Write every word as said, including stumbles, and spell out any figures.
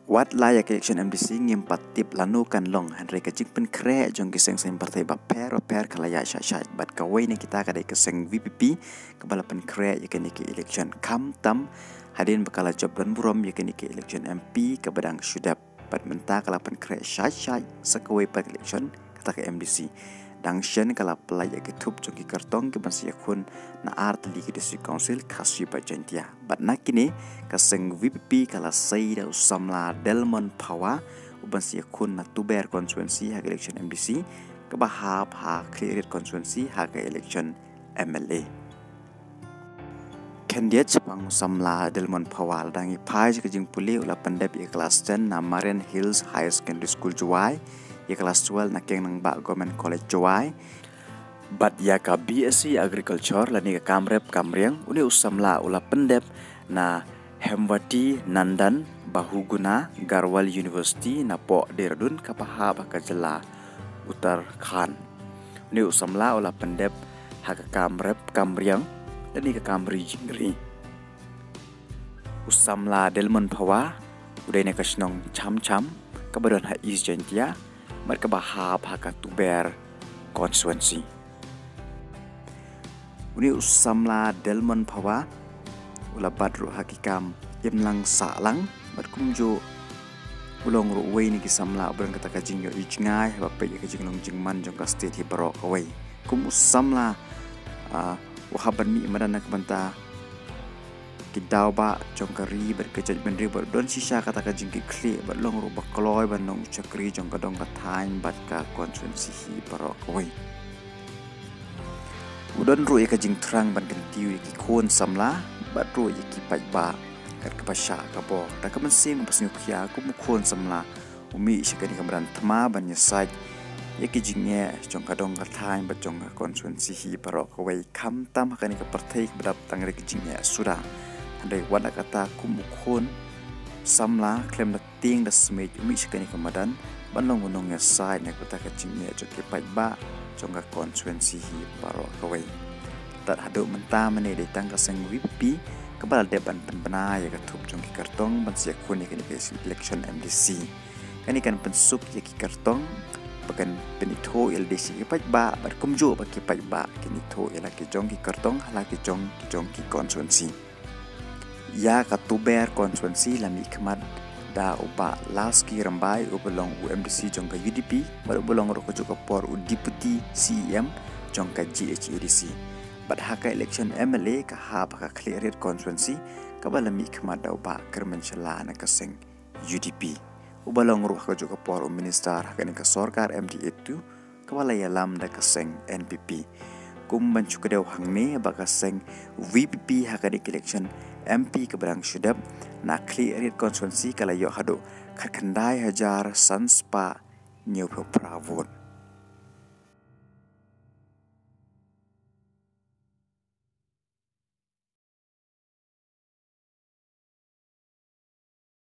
Wat la ïa ka election M D C ngim pat tip lano kan long, hynrei ka jingpynkhreh jong ki seng saiñ pyrthei bapher bapher ka la ïaid shah shah, bad kawei na kita ka dei ka seng V P P kaba la pynkhreh ïa kane ka election, khamtam hadien ba ka la jop don burom ïa kane ka election M P kaba dang shu dep. Bad mynta ka la pynkhreh shah shah sa kawei pat election, kata ka M D C. Dang shen ka la pynlait ïa ki thup jong ki kyrtong kiban sa ïakhun na ar tylli ki District Council Khasi bad Jaintia. Bad na kine ka seng V P P ka la sei da u samla Delmon Phawa uban sa ïakhun na Tuber constituency ha ka election M D C, kaba hap ha Khliehriat constituency ha ka election M L A. Khyndiat shaphang u samla Delmon Phawa, la dang ïa phai sha ka jingpule u la pyndep ïa ka klas ten na Marian Hills Higher Secondary School Jowai, ïa ka klas twelve na Kiang Nangbah Government College Jowai. Bad ïa ka B S c Agriculture lane ka kam rep kam riang, une u samla u la pyndep na Hemwati Nandan Bahuguna Garhwal University na poh Dehradun kaba hap ha ka jylla Uttarakhand. Une u samla u la pyndep ha ka kam rep kam riang lane ka kam ri jingri. U samla Delmon Phawa u dei na ka shnong Chamcham kaba don ha East Jaintia, bad kaba hap ha ka Tuber constituency. Une u samla Delmon Phawa u la bat ruh ha ki kam imlang sahlang, bad kumjuh u long ruh uwei na ki samla uba don kata ka jingïohi jngai haba peit ïa ka jinglong jingman jong ka state hi baroh kawei. Kum u samla, ah, u hap ban mih madan na ka bynta ki daw bah jong ka ri bad ka jaitbynriew, bad don shisha kata ka jingkitkhlieh, bad long ruh ba kloi ban long u shakri jong ka dong ka thaiñ bad ka constituency hi baroh kawei. U don ruh ïa ka jingthrang ban kyntiew ïa ki khun samla bad ruh ïa ki paidbah kat kaba shah ka bor. Da ka mynsiem kaba sngewkhia, kum u khun samla u mih sha kane ka madan thma ban ïasaid ïa ki jingeh jong ka dong ka thaiñ bad jong ka constituency hi baroh kawei, khamtam ha kane ka pyrthei kaba dap tang da ki jingeh suda. Hynrei wat la katta, kum u khun samla, khlem da tieng da smiej u mih sha kane ka madan ban long u nongïasaid na ka bynta ka jingeh jong ki paidbah jong ka constituency hi baroh kawei. Tad haduh mynta mynne dei tang ka seng V P P kaba la dep ban pynbna ïa ka thup jong ki kyrtong ban sa ïakhun ïa kane ka election M D C. Kane kan pynsuk ïa ki kyrtong ba kan pynithuh ïa lade sha ki paidbah, bad kumjuh ba ki paidbah kin ithuh ïa la ki jong ki kyrtong ha la ki jong ki jong ki constituency. Ïa ka Tuber constituency la mihkhmat da u Bah Lalski Rymbai uba long u M D C jong ka U D P, bad uba long ruh kajuh ka por u Deputy C E M jong ka G H A D C. Bad ha ka election M L A ka hap ha ka Khliehriat constituency, kaba la mihkhmat da u Bah Kyrmen Shylla na ka seng U D P, uba long ruh ha kajuh ka por u minister ha kane ka sorkar M D A two kaba la ïalam da ka seng N P P. Kum ban shu kdew hangne ba ka seng V P P ha kane ka election M P kaba dang shu dep na Khliehriat constituency ka la ïoh haduh khatkhyndai hajar san spah hynñiewphew phra vote.